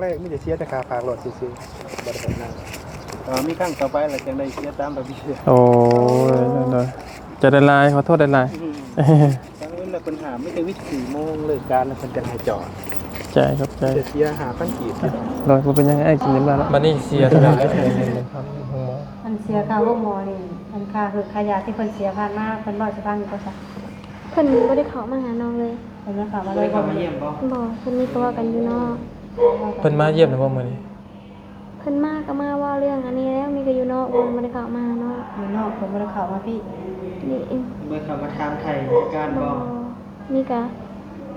ແລກມີແຕ່ເສຍແຕ່ຄ່າຝາກລົດຊື່ໆ ບໍ່ໄດ້ເຮັດນຳ. ເອີ ມີຄັ້ງຕໍ່ໄປແລ້ວຈັ່ງໄດ້ເສຍຕາມລະບຽບ. ໂອ້ຍ ໂດຍໆ ໃຈຫຼາຍໆ ຂໍໂທດຫຼາຍໆ. ອືມ ແຕ່ເພິ່ນຫ້າມມີແຕ່ວິດສີ່ໂມງເລີກການ ແລ້ວເພິ່ນຈັ່ງໃຫ້ຈອດ. ໃຈ ຂອບໃຈ. ເສຍຫ້າພັນກີບ. ໂດຍ ບໍ່ເປັນຫຍັງ ອ້າຍກິນນ້ຳລະ. ບັດນີ້ເສຍເທົ່າໃດ? ອັນເສຍຄ່າໂຮງໝໍນີ້ ອັນຄ່າເຫືອຄ່າຢາທີ່ເພິ່ນເສຍຜ່ານມາ ເພິ່ນເວົ້າສູ່ຟັງຢູ່ບໍ່ຊະ? ເພິ່ນບໍ່ໄດ້ເຂົ້າມາຫານ້ອງເລີຍ. ເພິ່ນບໍ່ໄດ້ເຂົ້າມາເລີຍ. ບໍ່ໄດ້ເຂົ້າມາຢ້ຽມບໍ່? ບໍ່ ເພິ່ນມີຕົວກັນຢູ່ນອກ. ເພິ່ນມາຢ້ຽມແລ້ວບໍ່ມື້ນີ້? ເພິ່ນມາກໍມາເວົ້າເລື່ອງອັນນີ້ແຫຼະ ມີແຕ່ຢູ່ນອກ ບໍ່ ບໍ່ໄດ້ເຂົ້າມາຫານ້ອງ. ຢູ່ນອກ ເພິ່ນບໍ່ໄດ້ເຂົ້າມາພີ້. ນີ້ ບໍ່ໄດ້ເຂົ້າມາຖາມໄຖ່ອາການບໍ່? ບໍ່ ມີກະ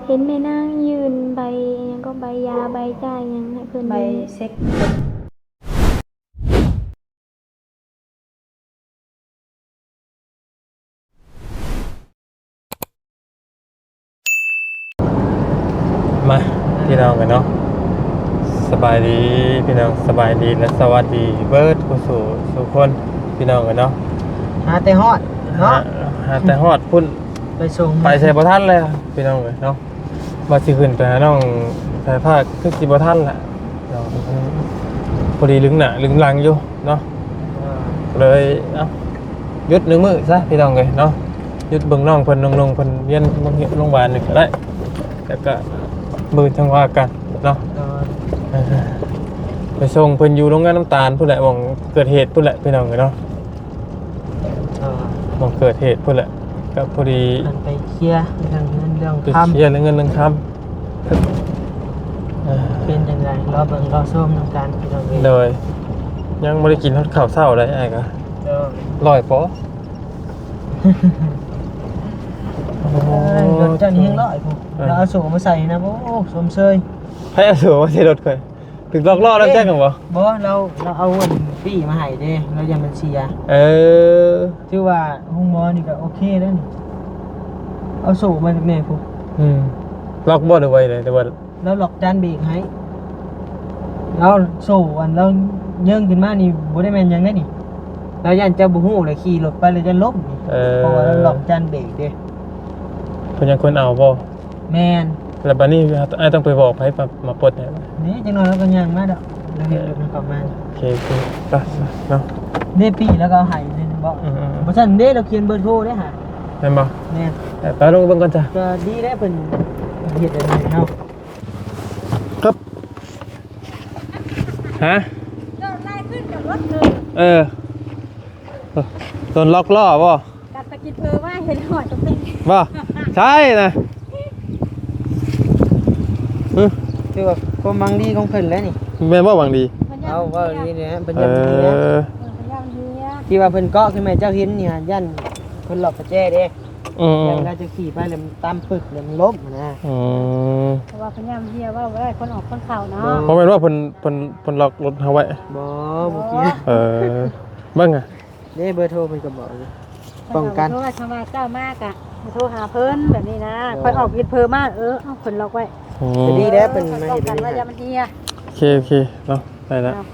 ເຫັນແມ່ນາງຍື່ນໃບຫຍັງກໍ ໃບຢາ ໃບຈ່າຍຫຍັງໃຫ້ເພິ່ນ. ໃບເຊັກເພິ່ນ. ມາ ພີ່ນ້ອງເອີຍເນາະ ສະບາຍດີພີ່ນ້ອງ ສະບາຍດີ ແລະ ສະຫວັດດີເບິດຄູ່ສູ່ ສູ່ຄົນ ພີ່ນ້ອງເອີຍເນາະ. ຫາແຕ່ຮອດເນາະ ຫາ ຫາແຕ່ຮອດພຸ້ນ ໄປສົ່ງ ໄປໃສບໍ່ທັນແລ້ວ ພີ່ນ້ອງເອີຍເນາະ. ວ່າຊິຂຶ້ນໄປຫານ້ອງສາຍຟ້າ ຄືຊິບໍ່ທັນລະເນາະ ພໍດີລຶງໜ້າລຶງຫຼັງຢູ່ເນາະ. ເລີຍ ເອົ້າ ຢຸດໜຶ່ງມື້ຊະພີ່ນ້ອງເອີຍເນາະ ຢຸດເບິ່ງນ້ອງເພິ່ນ ນ້ອງໆ ເພິ່ນວຽນໂຮງບານນີ້ກໍໄດ້ ແລ້ວກໍມື້ອື່ນຈັ່ງວ່າກັນເນາະ. ໄປສົ່ງເພິ່ນຢູ່ໂຮງງານນ້ຳຕານພຸ້ນແຫຼະ ໝ່ອງເກີດເຫດພຸ້ນແຫຼະ ພີ່ນ້ອງເອີຍເນາະ. ອ່າ ໝ່ອງເກີດເຫດພຸ້ນແຫຼະ ກໍພໍດີ ເພິ່ນໄປເຄຍເລື່ອງເງິນເລື່ອງຄຳ ໄປເຄຍເລື່ອງເງິນເລື່ອງຄຳ. ເອີ ເປັນຈັ່ງໃດ ລໍເບິ່ງລໍຊົມນຳກັນພີ່ນ້ອງເອີຍ. ໂດຍ ຍັງບໍ່ໄດ້ກິນຮອດເຂົ້າເຊົ້າເລີຍອ້າຍກໍ. ໂດຍ ຮ້ອຍພໍ. ໂອ້ ເອີ ລົດເຈົ້ານີ້ແຮງຮ້ອຍພຸ້ນ ເອີ ລາວເອົາໂສ້ມາໃສ່ນະ. ໂອ້ ຊົມເຊີຍ. ໃຜເອົາໂສ້ມາໃສ່ລົດຂ້ອຍ? ຖືກລັອກລໍ້ນຳຈັກຫັ້ນບໍ່? ບໍ່ ລາວ ລາວເອົາອັນປີ້ມາໃຫ້ເດ້ ລາວຢ້ານມັນເສຍ. ເອີ ຖືວ່າໂຮງໝໍນີ້ກໍໂອເຄແລ້ວນີ້ ເອົາໂສ້ມາແນ່ພຸ້ນ. ອືມ ລັອກບໍ່ ຫຼືວ່າໃດ ຫຼືວ່າ ລາວລັອກຈານເບກໃຫ້. ລາວໂສ້ອັນລາວເຍີ້ງຂຶ້ນມານີ້ບໍ່ໄດ້ແມ່ນຫຍັງເດ້ນີ້ ລາວຢ້ານເຈົ້າບໍ່ຮູ້ແຫຼະ ຂີ່ລົດໄປແລ້ວຢ້ານລົ້ມ. ເອີ ເພາະວ່າລາວລັອກຈານເບກເດ້. ເພິ່ນຍັງຄົນເອົາບໍ່? ແມ່ນ. ແລ້ວບັດນີ້ອ້າຍຕ້ອງໄປບອກໃຜມາ ມາປົດໃຫ້? ນີ້ຈັກໜ້ອຍລາວກໍຍ່າງມາດອກ ລາວເຫັນລົດມັນເຂົ້າມາ. ໂອເຄ ໂອເຄ ໄປເນາະ. ເດ້ປີ້ລາວກໍເອົາໃຫ້ເດ້ບໍ່? ອືມໆ ບໍ່ຊັ້ນເດ້ ລາວຂຽນເບີໂທເດ້ຫາ. ແມ່ນບໍ່? ແມ່ນ. ເອີ ໄປລົງໄປເບິ່ງກ່ອນຈ້ະ. ກໍດີແລ້ວເພິ່ນເຮັດອັນນີ້ໃຫ້ເຮົາ. ຄັບ ຮະ? ເກີດລາຍຂຶ້ນກັບລົດເລີຍ. ເອີ ໂດນລັອກລໍ້ບໍ່? ກັດຕະກິດເພີວ່າເຫັນຫອຍຕົວເປັນ ບໍ່ ໃຊ່ນະ. ອື ຖືວ່າຄວາມຫວັງດີຂອງເພິ່ນແຫຼະນີ້. ແມ່ນບໍ່ຫວັງດີ? ເອົາ ເວົ້າດີແຫຼະ ເພິ່ນຢ້ານເຮຍ. ເອີ ເອີ ເພິ່ນຢ້ານເຮຍ. ທີ່ວ່າເພິ່ນເກາະຂຶ້ນມາໃຫ້ເຈົ້າເຫັນນີ້ຫາ ຢ້ານເພິ່ນລັອກປະແຈເດ້. ອືມ ຢ້ານລາວຈະຂີ່ໄປແລ້ວຕຳປຶກ ແລ້ວມັນລົ້ມຫັ້ນນະ. ອືມ ເພາະວ່າເພິ່ນຢ້ານເຮຍ ເວົ້າບໍ່ໄດ້ ຄົນອອກຄົນເຂົ້າເນາະ. ບໍ່ແມ່ນວ່າເພິ່ນ ເພິ່ນ ເພິ່ນລັອກລົດເຮົາໄວ້. ບໍ່ ບໍ່ກ່ຽວ. ເອີ ເບິ່ງອະ ເດ້ ເບີໂທເພິ່ນກໍບອກຢູ່ ປ້ອງກັນ. ເພິ່ນກໍບອກໂທວ່າ ຄັນວ່າເຈົ້າມາກະໂທຫາເພິ່ນແບບນີ້ນະ. ເອີ ຂ້ອຍອອກອິດເພີມາ ເອີ ເອົາເພິ່ນລັອກໄວ້. ອືມ ກໍດີແລ້ວເພິ່ນມາເຮັດ ປ້ອງກັນວ່າຢ່າມັນເຮຍ. ໂອເຄ ໂອເຄເນາະ ໄດ້ລະ. ເນາະ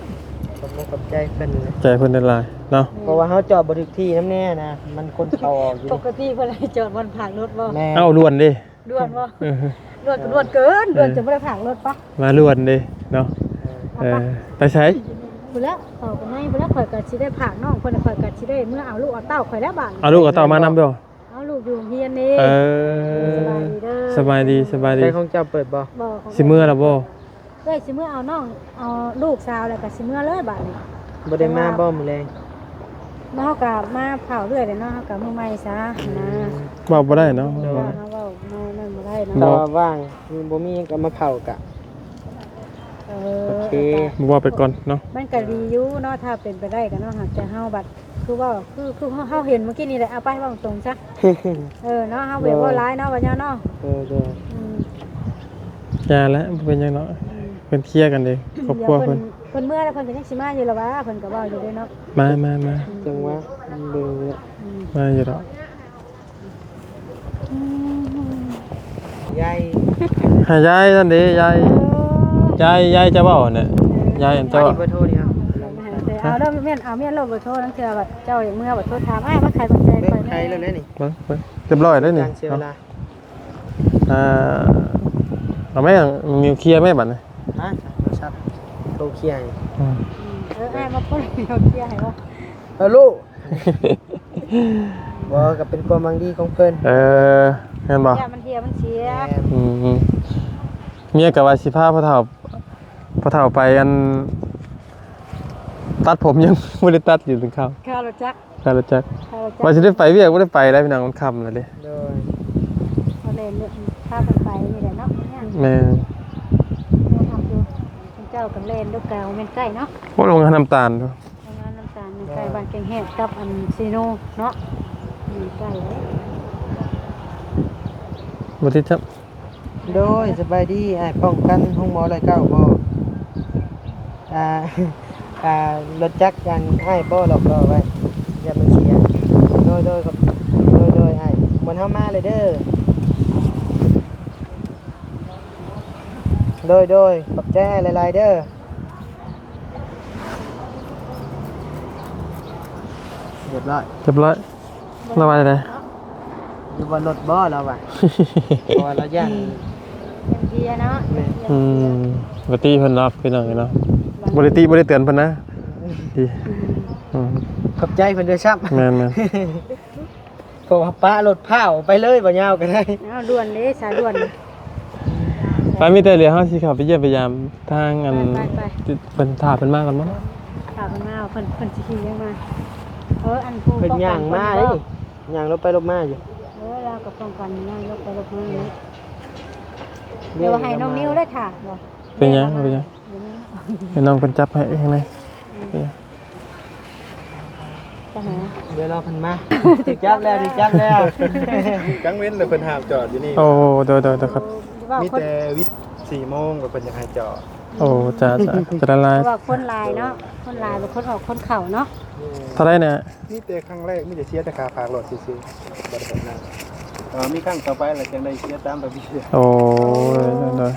ຂອບໃຈເພິ່ນ ຂອບໃຈເພິ່ນຫຼາຍໆເນາະ. ແມ່ນ ເພາະວ່າເຮົາຈອດບໍ່ຖືກທີ່ນຳແນ່ນະ ມັນຄົນເຂົ້າອອກຢູ່. ປົກກະຕິເພິ່ນຈອດບ່ອນພາກລົດບໍ່? ແມ່ນ. ເອົ້າ ດ່ວນເດ້. ດ່ວນບໍ່? ເອີ ດ່ວນກໍດ່ວນເກີນ ດ່ວນ ເອີ ຈົນບໍ່ໄດ້ພາກລົດປະ. ມາດ່ວນເດ້ເນາະ. ເອີ ເອີ ໄປໃສ? ພຸ້ນແຫຼະ ເຂົ້າໄປໃນພຸ້ນແຫຼະ. ຂ້ອຍກໍຊິໄດ້ພາກນ້ອງເພິ່ນ ຂ້ອຍກໍຊິໄດ້ເມືອເອົາລູກເອົາເຕົ້າຂ້ອຍແລ້ວບາດນີ້. ເອົາລູກເອົາເຕົ້າມານຳບໍ່? ເອົາລູກຢູ່ໂຮງຮຽນເດ້. ເອີ ສະບາຍດີເດີ ສະບາຍດີ ສະບາຍດີ. ຂອງເຈົ້າເປີດບໍ່? ບໍ່ ຂອງ ຊິເມືອແລ້ວບໍ່? ເອື້ອຍຊິເມືອເອົານ້ອງ ເອົາລູກສາວແລ້ວກໍຊິເມືອເລີຍບາດນີ້. ບໍ່ໄດ້ມາບໍ່ມື້ແລງ? ເຮົາກໍມາພ້າວເລື້ອຍແຫຼະເນາະ ເຮົາກໍມື້ໃໝ່ຊະນະ. ອືມ ເວົ້າບໍ່ໄດ້ເນາະ. ໂດຍ ເຮົາເວົ້າແນວນັ້ນບໍ່ໄດ້ເນາະ. ຖ້າວ່າວ່າງ ບໍ່ມີຫຍັງກໍມາພ້າວກະ ເອີ ໂອເຄ ບໍ່ວ່າໄປກ່ອນເນາະ. ມັນກໍດີຢູ່ເນາະ ຖ້າເປັນໄປໄດ້ກໍເນາະ ຫາກແຕ່ເຮົາບັດ ຄືເວົ້າ ຄື ຄືເຮົາ ເຮົາເຫັນມື້ກີ້ນີ້ແຫຼະ. ເອົາໄປເວົ້າຕົງຊະ ເອີເນາະ ເຮົາບໍ່ຢາກເວົ້າຫຼາຍເນາະ ວ່າຍາວເນາະ. ເອີ ເອີ ອືມ ຢ່າແຫຼະ ບໍ່ເປັນຫຍັງເນາະ. ອືມ ເພິ່ນເຄຍກັນເດ້ ຄອບຄົວເພິ່ນ. ເພິ່ນ ເພິ່ນເມືອແລ້ວ ເພິ່ນກໍຍັງຊິມາຢູ່ລະຫວາ ເພິ່ນກໍເວົ້າຢູ່ເດ້ເນາະ. ມາ ມາ ມາ ຈັ່ງວ່າເບິ່ງແລ້ວ ອືມ ມາຢູ່ດອກ. ອືມ ຍາຍ ຫາຍາຍນັ້ນເດ້ ຍາຍ ເອີ ຍາຍ ຍາຍຈະເວົ້າຫັ້ນແຫຼະ. ເອີ ຍາຍອັນເຈົ້າ ເບີໂທນີ້ເອົາ ເອົາເດີ ແມ່ນ ເອົາແມ່ນໂລດເບີໂທ ລາງເທື່ອວ່າເຈົ້າຢາກເມືອ ວ່າໂທຖາມອ້າຍມາໄຂບັກແຕງຂ້ອຍແດ່. ໄຂແລ້ວແຫຼະນີ້ ເບິ່ງ ເບິ່ງ ຮຽບຮ້ອຍແລ້ວນີ້. ເອີ ເອົາແມ່ ນິວເຄຍແມ່ບັດນີ້. ມາ ໂທລະສັບ ໂຕເຄຍໃຫ້ ອືມ ເອີ ອ້າຍມາປົດເຄຍໃຫ້ບໍ່? ເອີ ໂລ ບໍ່ ກໍເປັນຄວາມຫວັງດີຂອງເພິ່ນ. ເອີ ແມ່ນບໍ່? ຢ້ານມັນເຫ່ຍມັນເສຍ. ແມ່ນ. ອືມ ເມຍກໍວ່າຊິພາພໍ່ເຖົ້າ ພໍ່ເຖົ້າໄປ ອັນ ຕັດຜົມ ຍັງບໍ່ໄດ້ຕັດຢູ່ເປັນຄາວ ຄ່າລົດຈັກ ຄ່າລົດຈັກ ຄ່າລົດຈັກ ວ່າຊິໄດ້ໄປວຽກ ບໍ່ໄດ້ໄປແລ້ວພີ່ນ້ອງ ມັນຄ່ຳແລ້ວເດ້. ໂດຍ ເຂົາແລ່ນ ພາກັນໄປນີ້ແຫຼະເນາະ. ແມ່ນ ເຂົາເຈົ້າກໍແລ່ນ ລູກກາວແມ່ນໃກ້ເນາະ. ໂອ້ ໂຮງງານນ້ຳຕານ ໂຮງງານນ້ຳຕານຢູ່ໃກ້ ໃກ້ ບ້ານແກ້ງແຮດກັບອັນເຊໂນເນາະ ຢູ່ໃກ້ເດ້. ບໍ່ຕິດຈັບ. ໂດຍ ສະບາຍດີ ອ້າຍປ້ອງກັນໂຮງໝໍຮ້ອຍເກົ້າບໍ່? ອ່າ ອ່າ ລົດຈັກອັນອ້າຍບໍ່ລັອກລໍ້ໄວ້ ຢ້ານມັນເສຍ. ໂດຍ ໂດຍ ໂດຍ ໂດຍ ອ້າຍ ມ່ວນເຮົາມາເລີຍເດີ. ໂດຍ ໂດຍ ຂອບໃຈອ້າຍຫຼາຍໆເດີ. ຮຽບຮ້ອຍ ຮຽບຮ້ອຍ. ລາວວ່າໃດ? ຢູ່ບ່ອນລົດບໍ່ລາວວ່າ ເພາະວ່າລາວຢ້ານ ຢ້ານເພຍເນາະ. ແມ່ນ. ອືມ ບໍ່ຕິເພິ່ນດອກພີ່ນ້ອງເອີຍເນາະ ບໍ່ໄດ້ຕິ ບໍ່ໄດ້ເຕືອນເພິ່ນນະ. ອືມ ຂອບໃຈເພິ່ນດ້ວຍຊ້ຳ. ແມ່ນໆ ເພາະວ່າປະລົດພ້າວໄປເລີຍ ບໍ່ຍາວກໍໄດ້. ເອົາ ດ່ວນເດ້ ສາຍດ່ວນ. ໄປ ມີແຕ່ເຫຼືອເຮົາຊິເຂົ້າໄປຢ້ຽມໄປຢາມທາງອັນ ໄປ ໄປ ໄປ ເພິ່ນ ຖ້າເພິ່ນມາກ່ອນບໍ່ເນາະ? ຖ້າເພິ່ນມາ ເພິ່ນ ເພິ່ນຊິຂີ່ຫຍັງມາ? ເອີ ອັນຜູ້ ເພິ່ນຍ່າງມາເດ້ ຍ່າງລົບໄປລົບມາຢູ່. ເອີ ລາວກໍປ້ອງກັນຍ່າງລົບໄປລົບມາເນາະ. ດຽວໃຫ້ນ້ອງນິວໄດ້ຖ້າບໍ່? ເປັນຫຍັງ ເປັນຫຍັງ? ໃຫ້ນ້ອງເພິ່ນຈັບໃຫ້ເອງເລີຍ. ອືມ ດຽວລໍເພິ່ນມາ. ຖືກຈັບແລ້ວ ຖືກຈັບແລ້ວ. ກາງເວັນແລ້ວເພິ່ນຫ້າມຈອດຢູ່ນີ້. ໂອ້ ໂດຍໆໆ ຄັບ. ມີແຕ່ວິດສີ່ໂມງແລ້ວເພິ່ນຢາກໃຫ້ຈອດ. ໂອ້ ຈ້າໆ ຈະໄດ້ຫຼາຍ ເພາະວ່າຄົນຫຼາຍເນາະ ຄົນຫຼາຍ ບໍ່ຄົນອອກຄົນເຂົ້າເນາະ. ເທົ່າໃດນະ? ມີແຕ່ຄັ້ງແລກ ມີແຕ່ເສຍແຕ່ຄ່າຝາກລົດຊື່ໆ ບໍ່ໄດ້ເຮັດນານ. ເອີ ມີຄັ້ງຕໍ່ໄປແລ້ວຈັ່ງໄດ້ເສຍຕາມລະບຽບ. ໂອ້ຍ ໂດຍ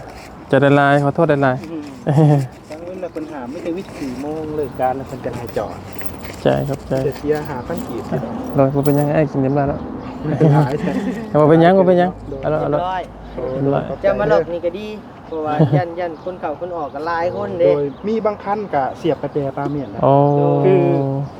ໆ ຈະໄດ້ຫຼາຍ ຂໍໂທດຫຼາຍໆ. ອືມ ກາງເວັນແລ້ວເພິ່ນຫ້າມ ມີແຕ່ວິດສີ່ໂມງ ເລີກການແລ້ວເພິ່ນຈັ່ງໃຫ້ຈອດ. ໃຈ ຂອບໃຈ. ຈະເສຍຫ້າພັນກີບ. ໂດຍ ບໍ່ເປັນຫຍັງ ອ້າຍກິນເຕັມລາດແລ້ວ. ບໍ່ເປັນຫຍັງ ບໍ່ເປັນຫຍັງ. ໂດຍ ເອົາລະ ເອົາລະ ໂດຍ ເອົາລະ. ເຈົ້າມາລັອກນີ້ກໍດີ ເພາະວ່າຢ້ານ ຢ້ານຄົນເຂົ້າຄົນອອກກໍຫຼາຍຄົນເດ້. ໂດຍ ມີບາງຄັນກໍສຽບກະແຈປາມ້ຽນນະ. ໂອ້ ຄື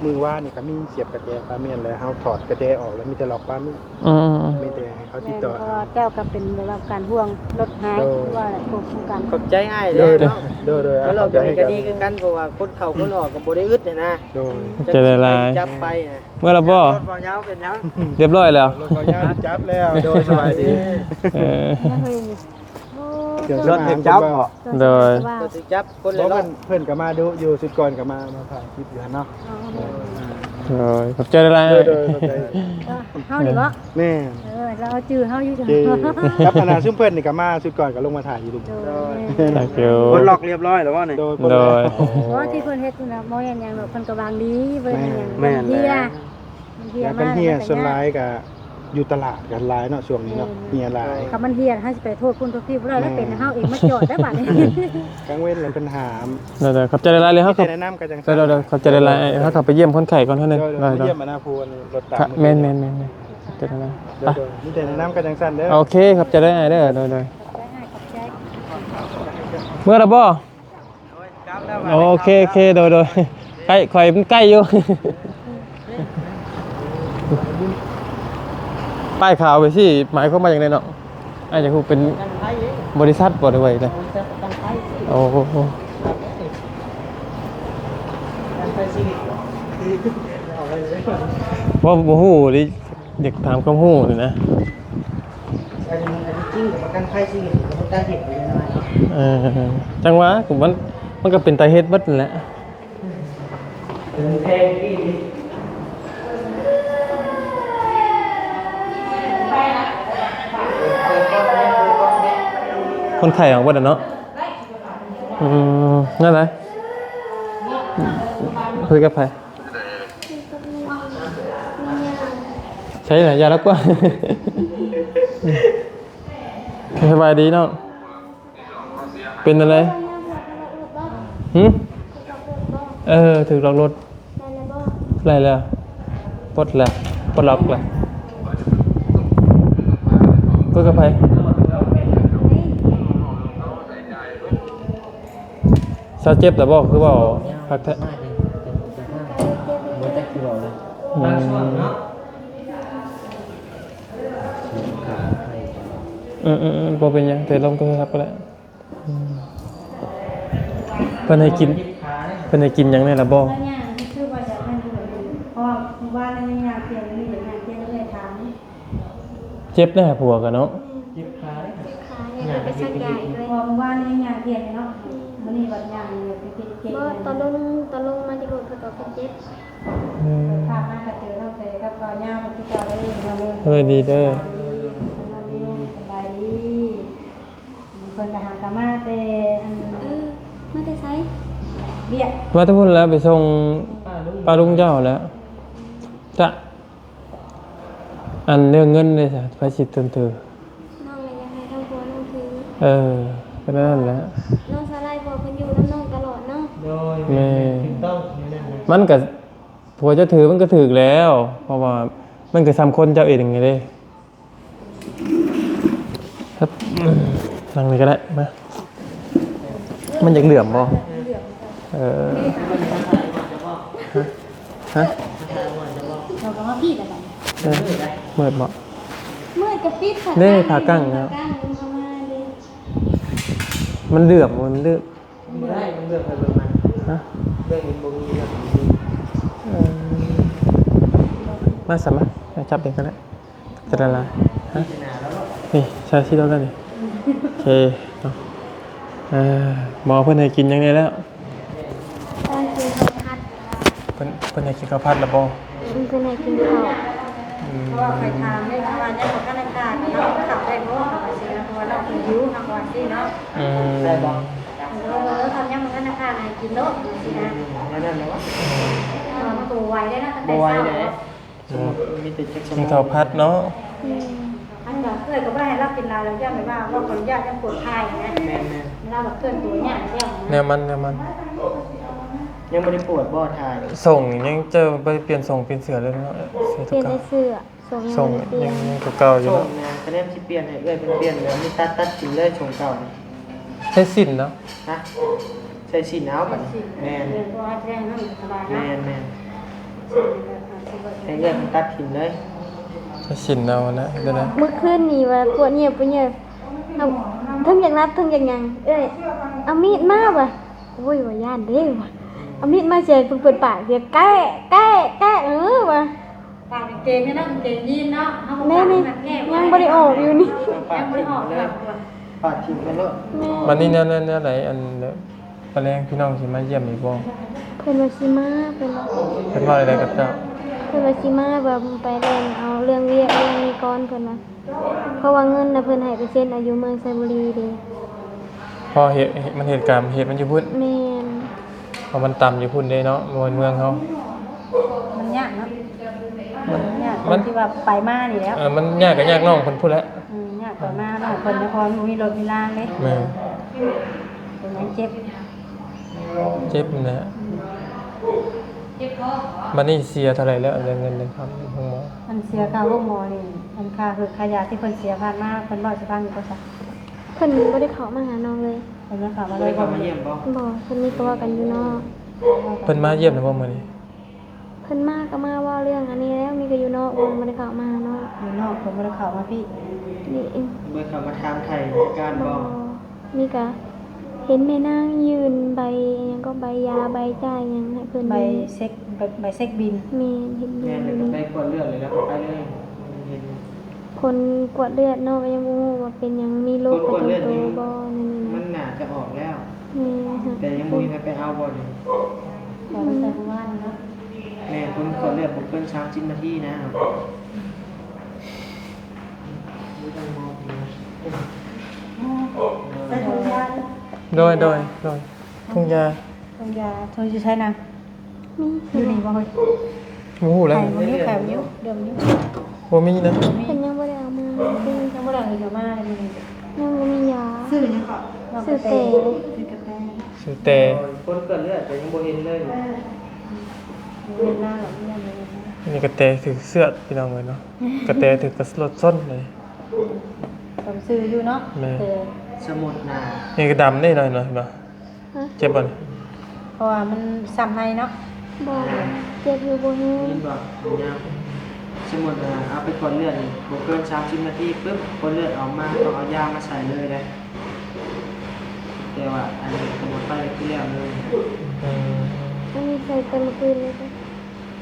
ມື້ວານນີ້ກໍມີສຽບກະແຈປາມ້ຽນ ແລ້ວເຮົາຖອດກະແຈອອກ ແລ້ວມີແຕ່ລັອກປາມ້ຽນ. ອືມໆໆ ມີແຕ່ໃຫ້ເຂົາຕິດຕໍ່. ແມ່ນ ເພາະວ່າເຈົ້າກໍເປັນແບບວ່າການຫ່ວງລົດຫາຍ. ໂດຍ ຄືວ່າແຫຼະ ຄວບຄຸມກັນ. ຂອບໃຈອ້າຍເດ້ເນາະ. ໂດຍໆ ມາລັອກຢູ່ນີ້ກໍດີຄືກັນ ເພາະວ່າຄົນເຂົ້າຄົນອອກກໍບໍ່ໄດ້ອຶດຫັ້ນນະ. ໂດຍ ຂອບໃຈຫຼາຍໆ. ຈັບໄປນະ. ເມື່ອລະບໍ່? ລົດບໍ່ຍາວເປັນຫຍັງ? ຮຽບຮ້ອຍແລ້ວ ລົດບໍ່ຍາວຈັບແລ້ວ. ໂດຍ ສະບາຍດີ. ເອີ ເອີ ໂອ້ ເຄື່ອງສຳອາງຈັບບໍ່? ໂດຍ ກໍຊິຈັບຄົນແຫຼະເນາະ. ເພິ່ນ ເພິ່ນກໍມາດຸຢູ່ ຊຸດກ່ອນກໍມາ ມາຖ່າຍຄລິບຢູ່ຫັ້ນເນາະ. ອໍ ໂດຍ ຂອບໃຈຫຼາຍໆ. ໂດຍໆ ຂອບໃຈ. ເອີ ເຮົານີ້ບໍ່? ແມ່ນ. ເອີ ລາວຈື່ເຮົາຢູ່. ກັບອັນນ່າ ຊຸມເພິ່ນນີ້ກໍມາ ຊຸດກ່ອນກໍລົງມາຖ່າຍຢູ່. ໂດຍ ໂດຍ ແມ່ນ. ປົດລັອກຮຽບຮ້ອຍແລ້ວບໍ່ນີ້? ໂດຍ ໂດຍ. ບໍ່ທີ່ເພິ່ນເຮັດນະ ບໍ່ແມ່ນຫຍັງດອກ ເພິ່ນກໍຫວັງດີ ບໍ່ແມ່ນຫຍັງ. ແມ່ນ ຫວັງເພຍ ມັນເພຍ ມັນເພຍມາ ສ່ວນຫຼາຍກໍຢູ່ຕະຫຼາດກັນຫຼາຍເນາະ ຊ່ວງນີ້ເນາະ. ແມ່ນ ເພຍຫຼາຍ. ຄັນມັນເພຍ ເຮົາຊິໄປໂທດພຸ້ນໂທດພີ້ບໍ່ໄດ້. ແມ່ນ ແລ້ວເປັນເຮົາເອງມາຈອດໄດ້ບາດນີ້. ກາງເວັນແລ້ວເພິ່ນຫ້າມ. ໂດຍໆ ຂອບໃຈຫຼາຍໆເລີຍ. ເຮົາ ມີແຕ່ແນະນຳກໍຈັ່ງຊັ້ນ. ໂດຍໆ ຂອບໃຈຫຼາຍໆ. ເຮົາເຂົ້າໄປຢ້ຽມຄົນໄຂ້ກ່ອນເຮົາ. ໂດຍໆ ໄປຢ້ຽມອັນນ່າ ຜູ້ລົດຕາມ. ແມ່ນໆໆໆ ຂອບໃຈຫຼາຍ. ໂດຍໆ ມີແຕ່ແນະນຳກໍຈັ່ງຊັ້ນເດີ. ໂອເຄ ຂອບໃຈຫຼາຍໆເດີ. ໂດຍໆ ຂອບໃຈ ຂອບໃຈ. ເມື່ອລະບໍ່? ໂອເຄ ໂອເຄ ໂດຍ ໂດຍ. ໃກ້ ຂ້ອຍມັນໃກ້ຢູ່. ປ້າຍຂາວໄປຊິ ໝາຍຄວາມວ່າຫຍັງແດ່ເນາະ? ອ້າຍຢາກຮູ້ເປັນບໍລິສັດບໍ່ ຫຼືວ່າຈັ່ງໃດ? ໂອ້ ບໍ່ ບໍ່ຮູ້ເດ. ຢາກຖາມຄວາມຮູ້ນີ້ນະ. ອັນ ອັນນີ້ຈິງ ປະກັນໄພຊີວິດ ກໍບໍ່ຕ້ອງເຮັດຢູ່ແນ່ນອນເນາະ. ເອີ ຈັ່ງຫວະ ມັນ ມັນກໍເປັນຕາເຮັດເບິດນັ້ນແຫຼະ. ເອີ ແພງອີ່ຫຼີ. ຄົນໄຂ້ອອກເບິດແລ້ວເນາະ. ອືມ ນັ້ນແຫຼະ ຄຸຍກັບໃຜ? ໃຊ່ລະ ຢ່າລະກວ່າ. ສະບາຍດີນ້ອງ. ເປັນຈັ່ງໃດ? ຫຶ? ເອີ ຖືກລັອກລົດ. ໄດ້ແລ້ວ ປົດແລ້ວ ປົດລັອກແລ້ວ. ຄຸຍກັບໃຜ? ເ ຊາວເຈັບແລ້ວບໍ່? ຄືເວົ້າຄັກແທ້. ບໍ່ຈັກຊິເວົ້າແລ້ວ. ອືມ ບາງຊ່ວງເນາະ. ເອີໆໆ ບໍ່ເປັນຫຍັງ ແຕ່ລົມໂທລະສັບກໍໄດ້. ອືມ ເພິ່ນໃຫ້ກິນ ເພິ່ນໃຫ້ກິນຫຍັງແດ່ລະບໍ່? ເຈັບແດ່ຜົວກະເນາະ. ເຈັບຂາເດ້ ເຈັບຂາ ຢາກໄປສັກຢາອີກເລີຍ. ເພາະວ່າເມື່ອວານນີ້ຍັງຍ່າງພຽນຢູ່ເນາະ ມື້ນີ້ບັດຍ່າງເຈັບ ບໍ່ ຕອນລົງ ຕອນລົງມາຈາກລົດເພິ່ນກໍເຈັບ. ອືມ ພາບມາກໍເຈີນ້ອງແຕກັບບ່າວຍາວຄືເກົ່າເດີ. ເອີ ດີເດີ ສະບາຍດີ. ເພິ່ນກໍຫາກໍມາແຕ່ອັນ ເອີ ມາແຕ່ໃສ? ວຽກ ມາແຕ່ພຸ້ນແຫຼະ ໄປສົ່ງປ້າລຸງເຈົ້າແຫຼະ. ຈະ ອັນເລື່ອງເງິນເດ້ ໃຜຊິເຕີນຖື? ນ້ອງລະຢາກໃຫ້ທັງຜົວນ້ອງຖື. ເອີ ກໍນັ້ນແຫຼະ ນ້ອງສາລາຍ ເພາະເພິ່ນຢູ່ນຳນ້ອງຕະຫຼອດເນາະ. ໂດຍ ແມ່ນ ແມ່ນ ຖືກຕ້ອງ ແມ່ນນັ້ນແຫຼະ. ມັນກໍ ຜົວເຈົ້າຖືມັນກໍຖືກແລ້ວ ເພາະວ່າມັນກໍສ່ຳຄົນເຈົ້າເອງນີ້ເດ້. ນັ່ງນີ້ກໍໄດ້ ມາ. ມັນຢາກເຫຼື້ອມບໍ່? ເອີ ຮະ? ຮະ? ເອີ ມືດບໍ່? ມືດກໍປິດ ເດ້ ຂາກັ້ງແລ້ວ ຂາກັ້ງເຂົ້າມາເດ້. ມັນເຫຼື້ອມບໍ່? ມັນເຫຼື້ອມ ບໍ່ໄດ້ ມັນເລື່ອງໃຜເລື່ອງມັນ. ຮະ? ເລື່ອງມັນບໍ່ມີເລື່ອງ. ເອີ ມາຊະ ມາ ຈັບເອງກໍໄດ້. ຈະໄດ້ລະ ຮະ? ນີ້ ໃສ່ສີດອກແລ້ວນີ້. ໂອເຄເນາະ. ເອີ ໝໍເພິ່ນໃຫ້ກິນຫຍັງແດ່ແລ້ວ? ເພິ່ນໃຫ້ກິນເຂົ້າຜັດ. ເພິ່ນ ເພິ່ນໃຫ້ກິນເຂົ້າຜັດແລ້ວບໍ່? ອືມ ເພິ່ນໃຫ້ກິນເຂົ້າ. ອືມ ເພາະວ່າຂ້ອຍຖາມເດ້ ເພາະວ່າຍັງບໍ່ທັນໄດ້ຜ່ານເນາະ ເຂົ້າໄດ້ບໍ່ ເພາະວ່າຊິ ເພາະວ່າເຮົາກໍຫິວ ເຮົາວ່າຊີ້ເນາະ. ອືມ ໄດ້ບໍ່? ເອີ ຄັນຍັງບໍ່ທັນໄດ້ຜ່ານໃຫ້ກິນໂລດ ຊີ້ນະ. ອືມ ແນວນັ້ນແຫຼະວະ. ເອີ ມັນກໍບໍ່ໄຫວເດ້ເນາະ ຕັ້ງແຕ່ເຊົ້າ. ບໍ່ໄຫວເດ້. ມີແຕ່ຈັກ ກິນເຂົ້າຜັດເນາະ. ອືມ ອັນກໍເອື້ອຍກໍບໍ່ໄດ້ໃຫ້ລາວກິນຫຼາຍດອກ ຢ້ານແບບວ່າ ເວົ້າຂໍອະນຸຍາດ ຢ້ານປວດຖ່າຍນະ. ແມ່ນໆ ລາວແບບເຄື່ອນຕົວຍາກແລ້ວນະ. ແນວມັນ ແນວມັນ. ຍັງບໍ່ໄດ້ປວດບໍ່ຖ່າຍ? ສົ່ງຍັງຈະບໍ່ໄດ້ປ່ຽນສົ່ງປ່ຽນເສື້ອເລີຍເນາະ. ປ່ຽນແຕ່ເສື້ອ ສົ່ງຍັງບໍ່ໄດ້ປ່ຽນ. ສົ່ງຍັງ ຍັງຕົວເກົ່າຢູ່ເນາະ. ສົ່ງນະ ຄະແນນຊິປ່ຽນໃຫ້ເອື້ອຍເພິ່ນປ່ຽນແລ້ວ ມີຕັດ ຕັດຖິ້ມເລີຍ ສົ່ງເກົ່ານະ. ໃຊ້ສິ້ນເນາະ. ຮະ? ໃຊ້ສິ້ນເອົາບັດນີ້. ແມ່ນ ແມ່ນ ເພາະວ່າແທງມັນສະບາຍເນາະ. ແມ່ນໆ ໃຫ້ເອື້ອຍມັນຕັດຖິ້ມເລີຍ. ໃຊ້ສິ້ນເອົານະ ເດີນະ. ມື້ຄືນນີ້ວ່າປວດຫຍຽວ ປວດຫຍຽວ ເທິງຢາກຫຼັບ ເທິງຢາກຫຍັງ. ເອື້ອຍ ເອົາມີດມາວ່າ. ໂອ້ຍ ວ່າຢ້ານເດ້ວ່າ. ເອົາມີດມາໃສ່ ເພິ່ນເປີດປາກ ດຽວແກະ ແກະ ແກະ ເອີ ວ່າ. ປາກກາງເກງນີ້ເນາະ ກາງເກງຢີນເນາະ ເຮົາບໍ່ປາດ ແມ່ນ ມັນແກ້ບໍ່ໄດ້ ຍັງບໍ່ໄດ້ອອກຢູ່ນີ້ ຍັງບໍ່ໄດ້ອອກ. ປາດຖິ້ມເລີຍ ປາດຖິ້ມເລີຍ. ແມ່ນ ບັດນີ້ແນວ ແນວ ແນວໃດ ອັນ ແບບ ປະແລງພີ່ນ້ອງຊິມາຢ້ຽມອີກບໍ່? ເພິ່ນວ່າຊິມາ ເພິ່ນວ່າ ເພິ່ນເວົ້າແນວໃດກັບເຈົ້າ? ເພິ່ນວ່າຊິມາ ວ່າໄປແລ່ນເອົາເລື່ອງວຽກເລື່ອງນີ້ກ່ອນ ເພິ່ນວ່າ ເພາະວ່າເງິນນະ ເພິ່ນໃຫ້ໄປເຊັນເອົາຢູ່ເມືອງໄຊບູລີເດ້. ເພາະເຫດ ມັນເຫດການ ເຫດມັນຢູ່ພຸ້ນ. ແມ່ນ ເພາະມັນຕ່ຳຢູ່ພຸ້ນເດ້ເນາະ ບໍ່ແມ່ນເມືອງເຮົາ. ມັນຍາກເນາະ ມັນຍາກ ມັນ ທີ່ວ່າໄປມານີ້ແຫຼະ. ເອີ ມັນຍາກກໍຍາກນ້ອງເພິ່ນພຸ້ນແຫຼະ. ອືມ ຍາກໄປມາ ນ້ອງເພິ່ນນະ ເພາະບໍ່ມີລົດມີລາງເດ້. ແມ່ນ ເພິ່ນຍັງເຈັບ ເຈັບຫັ້ນແຫຼະ. ອືມ ບັດນີ້ເສຍເທົ່າໃດແລ້ວ ເລື່ອງເງິນເລື່ອງຄຳໂຮງໝໍ? ອັນເສຍຄ່າໂຮງໝໍນີ້ ອັນຄ່າເຫືອກຄ່າຢາທີ່ເພິ່ນເສຍຜ່ານມາ ເພິ່ນເວົ້າໃຫ້ຟັງຢູ່ບໍ່ຊະ? ເພິ່ນບໍ່ໄດ້ເຂົ້າມາຫານ້ອງເລີຍ. ເພິ່ນບໍ່ໄດ້ເຂົ້າມາເລີຍ ບໍ່ໄດ້ເຂົ້າມາຢ້ຽມບໍ່? ບໍ່ ເພິ່ນມີຕົວກັນຢູ່ນອກ. ເພິ່ນມາຢ້ຽມແລ້ວບໍ່ມື້ນີ້? ເພິ່ນມາກໍມາເວົ້າເລື່ອງອັນນີ້ແຫຼະ ມີແຕ່ຢູ່ນອກ ບໍ່ໄດ້ເຂົ້າມາຫານ້ອງ. ຢູ່ນອກ ເພິ່ນບໍ່ໄດ້ເຂົ້າມາພີ້. ນີ້ ບໍ່ໄດ້ເຂົ້າມາຖາມໄຖ່ອາການບໍ່? ບໍ່ ມີກະເຫັນແມ່ນາງຍື່ນໃບຫຍັງກໍ ໃບຢາໃບຈ່າຍຫຍັງໃຫ້ເພິ່ນ. ໃບເຊັກ ໃບ ໃບເຊັກບິນ. ແມ່ນ ເຫັນຢູ່. ແມ່ນ ແລ້ວກໍໄປກວດເລືອດ ແລ້ວກໍໄປເລີຍ. ຜົນກວດເລືອດເນາະ ກໍຍັງບໍ່ຮູ້ວ່າເປັນຫຍັງ ມີໂລກປະຈຳໂຕບໍ່ ແນວນີ້ນະ. ມັນໜ້າຈະອອກແລ້ວ. ແມ່ນ ແຕ່ຍັງບໍ່ມີໃຜໄປເອົາບໍ່ນີ້. ອືມ ແມ່ນ ຜົນກວດເລືອດບໍ່ເກີນສາມສິບນາທີນະ. ໂດຍ ໂດຍ ໂດຍ ຖົງຢາ ຖົງຢາ ຖົງຢູ່ໃສນະ? ມີ ຢູ່ນີ້ບໍ່ເຮີ້ຍ? ບໍ່ຮູ້ແລ້ວ ໄຂມັນຢູ່ ໄຂມັນຢູ່ ເດືອມັນຢູ່ ບໍ່ມີນະ. ເພິ່ນຍັງບໍ່ໄດ້ເອົາມາ ຍັງບໍ່ໄດ້ເອົາມາເລີຍມື້ນີ້. ຍັງບໍ່ມີຢາ. ຊື່ຫຍັງເກາະ? ຊື່ແຕ ຊື່ກະແຕ ຊື່ແຕ. ຜົນກວດເລືອດກໍຍັງບໍ່ເຫັນເລີຍ. ເອີ ບໍ່ເຫັນນານແລ້ວ ຍັງບໍ່ເຫັນ. ອັນນີ້ກະແຕຖືກເຊືອດ ພີ່ນ້ອງເອີຍເນາະ ກະແຕຖືກລົດຊົນເລີຍ. ຕ້ອງຊື່ຢູ່ເນາະ. ແມ່ນ ເອີ ສະໝຸດນາ ນີ້ກໍດຳເດ້ເນາະ ເຫັນບໍ່ ເຫັນບໍ່? ຮະ? ເຈັບບໍ່ນີ້? ພາະວ່າມັນຊ້ຳໃນເນາະ. ບໍ່ ເຈັບຢູ່ບໍ່ແຮງ. ຍິນບໍ່? ຍາມ ສົມມຸດວ່າເອົາໄປກວດເລືອດນີ້ ບໍ່ເກີນສາມສິບນາທີປຶບ ຜົນເລືອດອອກມາ ຕ້ອງເອົາຢາມາໃສ່ເລີຍເດ້. ແຕ່ວ່າອັນນີ້ກຳນົດໄປຄືແລ້ວເລີຍ. ເອີ ອັນນີ້ໃສ່ແຕ່ມື້ຄືນນີ້.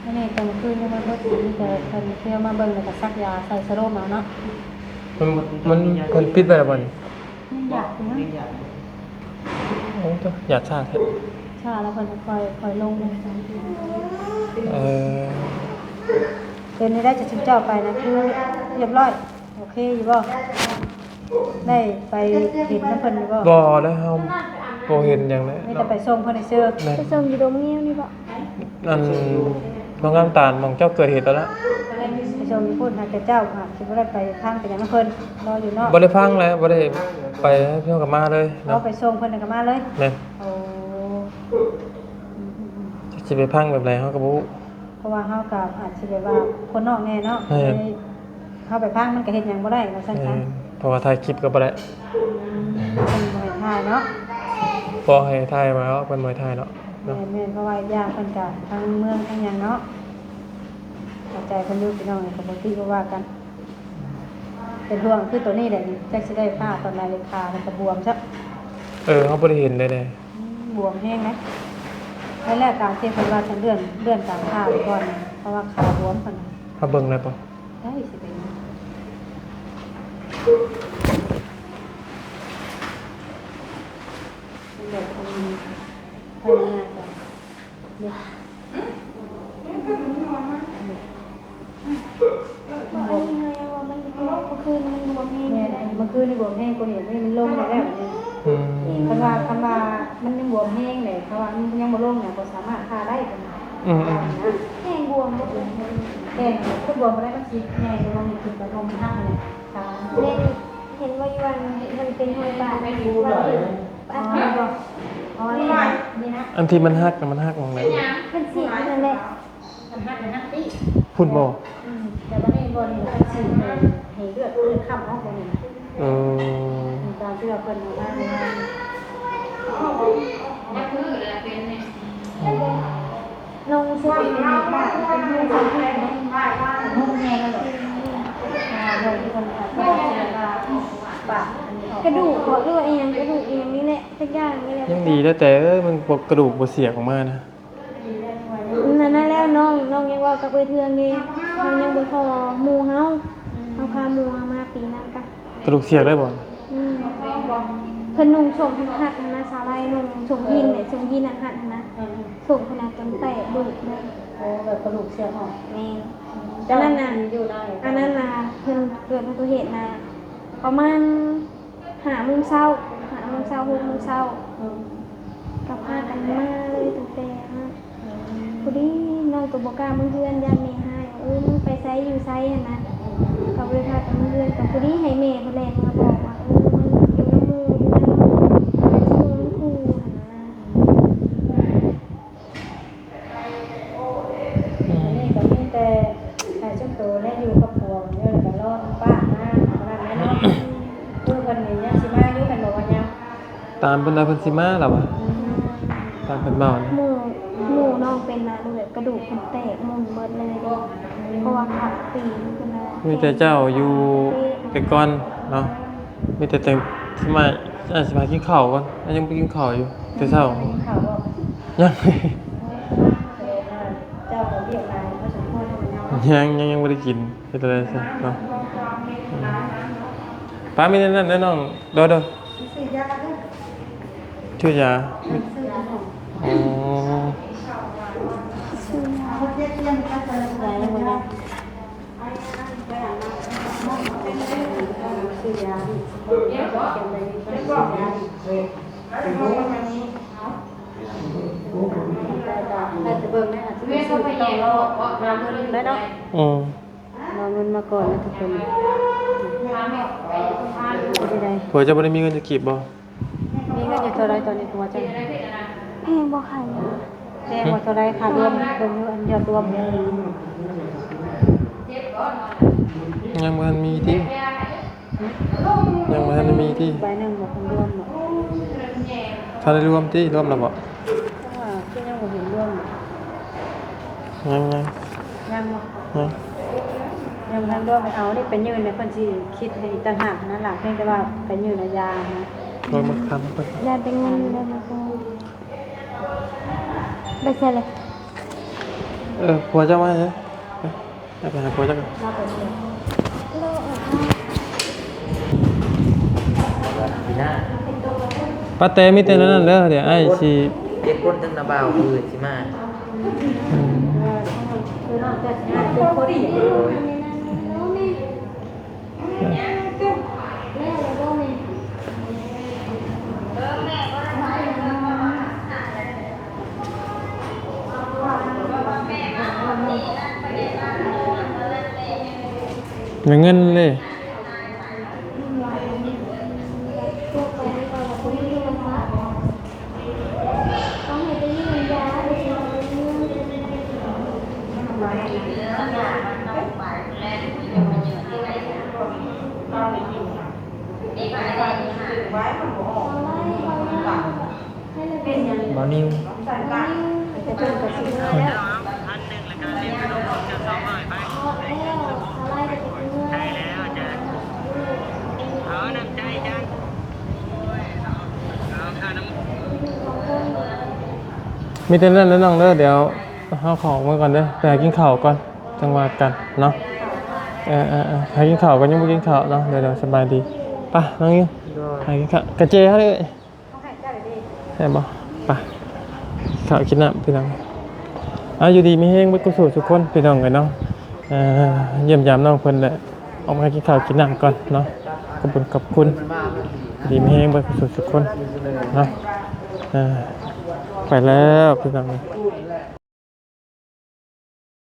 ອັນນີ້ແຕ່ມື້ຄືນຍັງບໍ່ໝົດ ມີແຕ່ເພິ່ນເພື່ອມາເບິ່ງ ແລ້ວກໍສັກຢາໃສ່ສະໂລມເອົາເນາະ. ມັນ ມັນ ເພິ່ນປິດໄວ້ແລ້ວບໍ່ນີ້? ຍັງຢາກຢູ່ນະ. ໂອ້ ຢາກຊ້າແທ້. ຊ້າແລ້ວເພິ່ນຄ່ອຍ ຄ່ອຍລົງ. ເອີ ເປັນໄດ້ຈາກຊຸມເຈົ້າໄປນະ ຄືຮຽບຮ້ອຍ ໂອເຄຢູ່ບໍ່? ໄດ້ໄປເຫັນນຳເພິ່ນຢູ່ບໍ່? ບໍ່ແລ້ວ ເຮົາບໍ່ເຫັນຫຍັງເລີຍ. ມີແຕ່ໄປສົ່ງເພິ່ນຊື່ໆ. ແມ່ນ. ໄປສົ່ງຢູ່ດົງງຽວນີ້ບໍ່? ອັນ ໂຮງງານນ້ຳຕານ ໝ່ອງເຈົ້າເກີດເຫດແລ້ວລະ. ໄປສົ່ງຢູ່ພຸ້ນ ຫາກແຕ່ເຈົ້າຫາກຊິບໍ່ໄດ້ໄປພັງໄປຫຍັງນຳເພິ່ນ ລໍຢູ່ເນາະ. ບໍ່ໄດ້ພັງແຫຼະ ບໍ່ໄດ້ໄປ ເຮົາກໍມາເລີຍເນາະ. ເອົາໄປສົ່ງເພິ່ນແລ້ວກໍມາເລີຍ. ແມ່ນ. ໂອ້ ອືມໆໆ ຈັກຊິໄປພັງແບບໃດ ເຮົາກໍບໍ່ຮູ້. ເພາະວ່າເຮົາກໍອາດຊິແບບວ່າຄົນນອກແດ່ເນາະ. ແມ່ນ. ເຮົາໄປພັງມັນກໍເຮັດຫຍັງບໍ່ໄດ້ວ່າຊັ້ນຊະ. ແມ່ນ ເພາະວ່າຖ່າຍຄລິບກໍບໍ່ໄດ້. ອືມ ເພິ່ນບໍ່ໃຫ້ຖ່າຍເນາະ. ບໍ່ໃຫ້ຖ່າຍມາເນາະ ເພິ່ນບໍ່ໃຫ້ຖ່າຍເນາະ. ແມ່ນໆ ເພາະວ່າອີກຢ່າງເພິ່ນກໍທັງເມືອງທັງຫຍັງເນາະ. ເຂົ້າໃຈເພິ່ນຢູ່ພີ່ນ້ອງ ກໍບໍ່ຕິບໍ່ວ່າກັນ. ເປັນຫ່ວງຄືໂຕນີ້ແຫຼະນີ້ ຈັກຊິໄດ້ຜ່າຕອນໃດ ຂາມັນກໍບວມຊະ. ເອີ ເຮົາບໍ່ໄດ້ເຫັນເລີຍເດ້. ອືມ ບວມແຮງເດ້. ແລ້ວ ແລ້ວຕາມທີ່ເພິ່ນວ່າ ເລື່ອນ ເລື່ອນການຜ່າໄປກ່ອນ ເພາະວ່າຂາບວມເພິ່ນ. ເຮົາເບິ່ງໄດ້ບໍ່? ໄດ້ ຊິເປັນຫຍັງ. ເປັນແບບ ອືມ ພະຍານາກ ເດ້. ອັນນີ້ເຮົາຍັງວ່າມັນ ເມື່ອຄືນມັນບວມແຮງ. ແມ່ນ ເມື່ອຄືນນີ້ບວມແຮງກວ່ານີ້ ນີ້ມັນລົງແລ້ວ. ອືມ ຄັນວ່າ ຄັນວ່າມັນຍັງບວມແຮງເດ້ ຄັນວ່າມັນຍັງບໍ່ລົງນີ້ ບໍ່ສາມາດຜ່າໄດ້. ອືມໆ ແຮງບວມບໍ່ເປັນ ແຮງ ຄືບວມບໍ່ໄດ້ ມັນຊິໃຫຍ່ລົງ ຂຶ້ນໄປລົງທາງນີ້. ເຫັນບໍ່ຢູ່ວ່າມັນເປັນຮອຍບາດ ອັນທີ່ມັນຫັກນະ ມັນຫັກໝ່ອງໃດ? ເປັນສີນັ້ນແຫຼະ. ມັນຫັກ ມັນຫັກຕິ ພຸ້ນບໍ່? ອືມ ແຕ່ວ່ານີ້ບໍ່ ນີ້ມັນສີໃຫ້ ໃຫ້ເລືອດ ເລືອດຂ້າມອອກບໍ່ນີ້. ເອີ ຕາມທີ່ວ່າເພິ່ນເອົາມາໃຫ້ ນ້ອງຊ່ວຍເປັນ ເປັນ ເປັນ ເປັນ ເປັນ ເປັນ ກະດູກບໍ່ ຫຼືວ່າອີ່ຫຍັງ ກະດູກອີ່ຫຍັງນີ້ແຫຼະ ຈັກຢ່າງນີ້ແຫຼະ. ຍັງດີແລ້ວ ແຕ່ເອີຍ ມັນບໍ່ ກະດູກບໍ່ສຽກອອກມານະ. ນັ້ນແຫຼະ ນ້ອງ ນ້ອງຍັງເວົ້າກັບເອື້ອຍເທື່ອງເດ້ ເຮົາຍັງບໍ່ທໍ່ໝູ່ເຮົາ ເຮົາພາໝູ່ເຮົາມາປີນັ້ນກະ ກະດູກສຽກໄດ້ບໍ່? ອືມ ເພິ່ນນຸ່ງສົ້ງຮັດຫັ້ນນະ ສາວໄລນຸ່ງສົ້ງຢີນແຫຼະ ສົ້ງຢີນອັນຮັດຫັ້ນນະ ສົ້ງຂະໜາດຈົນແຕກດູກເລີຍ. ໂອ້ ແບບກະດູກສຽກອອກ. ແມ່ນ. ອັນນັ້ນນະ ອັນນັ້ນນະ ເພິ່ນເກີດອຸບັດຕິເຫດນະ ປະມານ ຫ້າໂມງເຊົ້າ ຫ້າໂມງເຊົ້າ ຫົກໂມງເຊົ້າ ອືມ ກໍພາກັນມາເລີຍຕັ້ງແຕ່ນັ້ນ. ອືມ ພໍດີນ້ອງກໍບໍ່ກ້າເມືອເຮືອນ ຢ້ານແມ່ຮ້າຍ ເອີ ມຶງໄປໃສຢູ່ໃສຫັ້ນນະ ກໍເລີຍພາກັນເມືອເຮືອນ. ກໍພໍດີໃຫ້ແມ່ເພິ່ນແລ່ນມາບອກວ່າ ເອີ ມັນຢູ່ນຳໝູ່ ຢູ່ນຳ ເປັນໝູ່ນຳຄູຫັ້ນນະ. ອືມ ອັນນີ້ກໍມີແຕ່ໃຫ້ຊຸມໂຕແລະຢູ່ກັບຜົວເດີ ແລ້ວກໍລໍນຳປ້າມາເທົ່ານັ້ນແຫຼະເນາະ. ຄືເພິ່ນນີ້ຍັງຊິມາຢູ່ແມ່ນບໍ່ວ່າຍາມ? ຕາມເພິ່ນວ່າເພິ່ນຊິມາແລ້ວວ່າ. ອືມ ຕາມເພິ່ນເວົ້ານະ ໝູ່ ໝູ່ນ້ອງເປັນນະ ແບບກະດູກເພິ່ນແຕກໝຸ່ນເບິດເລີຍເດ້ ເພາະວ່າຂາຕີນເພິ່ນນະ ມີແຕ່ເຈົ້າຢູ່ໄປກ່ອນເນາະ. ມີແຕ່ຈັ່ງຊິມາ ອ້າຍຊິມາກິນເຂົ້າກ່ອນ ອ້າຍຍັງບໍ່ກິນເຂົ້າຢູ່ແຕ່ເຊົ້າ. ກິນເຂົ້າບໍ່? ຍັງ. ເຈົ້າກໍວຽກຫຼາຍພໍສົມຄວນເນາະ. ຍັງ ຍັງ ຍັງບໍ່ໄດ້ກິນ ເຮັດຈັ່ງໃດຊະເນາະ. ອືມ ປ້າມີແນວນັ້ນແນວນ້ອງ ໂດຍ ໂດຍ. ຊື້ຢາເດີ ຊື້ຢາ. ອືມ ຊື້ຢາ. ອໍ ຊື້ຢາ. ອືມ ເອົາເງິນມາກ່ອນນະທຸກຄົນ. ເປັນຈັ່ງໃດ? ຜົວເຈົ້າບໍ່ໄດ້ມີເງິນຈັກກີບບໍ່? ມີເງິນຢູ່ເທົ່າໃດຕອນນີ້ຜົວເຈົ້າ? ຍັງບໍ່ຂາຍ. ແຈ້ງວ່າເທົ່າໃດ ຄ່າລວມ ເບິ່ງຢູ່ອັນຍອດລວມ. ຍັງບໍ່ທັນມີຕິ? ຫຶ? ຍັງບໍ່ທັນໄດ້ມີຕິ? ໃບໜຶ່ງບໍ່ທັນລວມບໍ່? ທັນໄດ້ລວມຕິ? ລວມແລ້ວບໍ່? ເພາະວ່າ ຄືຍັງບໍ່ເຫັນລວມ ຍັງ ຍັງ ຍັງບໍ່? ຍັງ ຍັງບໍ່ທັນລວມ. ໄປເອົານີ້ໄປຍື່ນ ແລ້ວເພິ່ນຊິຄິດໃຫ້ອີກຕ່າງຫາກນັ້ນລະ. ພຽງແຕ່ວ່າໄປຍື່ນເອົາຢານະ. ລອງມາຖາມເພິ່ນ. ຢານໄປເງິນ ຢານໄປເງິນ ໄປໃສລະ? ເອີ ຜົວເຈົ້າມາເດີ. ໄປຫາຜົວເຈົ້າກ່ອນ. ປ້າແຕມີແຕ່ນັ້ນເດີ ດຽວອ້າຍຊິ ເຈັດຄົນ ທັງນ້າບ່າວ ມື້ອື່ນຊິມາ. ອືມ. ແມ່ນເງິນເດ້. ບ່າວນິວ ມີແຕ່ນັ້ນແຫຼະນ້ອງເດີ ດຽວເຮົາຂໍອອກເມືອກ່ອນເດີ ໄປຫາກິນເຂົ້າກ່ອນ ຈັ່ງວ່າກັນເນາະ. ເອີໆໆ ຫາກິນເຂົ້າກ່ອນ ຍັງບໍ່ກິນເຂົ້າເນາະ. ດຽວໆ ສະບາຍດີ. ໄປນ້ອງນິວ ໂດຍ ຫາກິນເຂົ້າ ກະເຈເຮົາເດີ. ແມ່ນບໍ່? ໄປ ເຂົ້າກິນນ້ຳພີ່ນ້ອງ. ເອົາ ຢູ່ດີມີແຮງເບິດສູ່ສູ່ຄົນພີ່ນ້ອງເອີຍເນາະ. ເອີ ຢ້ຽມຢາມນ້ອງເພິ່ນແຫຼະ ອອກມາກິນເຂົ້າກິນນ້ຳກ່ອນເນາະ. ຂອບຄຸນ ຂອບຄຸນ ດີມີແຮງເບິດສູ່ສູ່ຄົນເນາະ. ເອີ ໄປແລ້ວພີ່ນ້ອງ.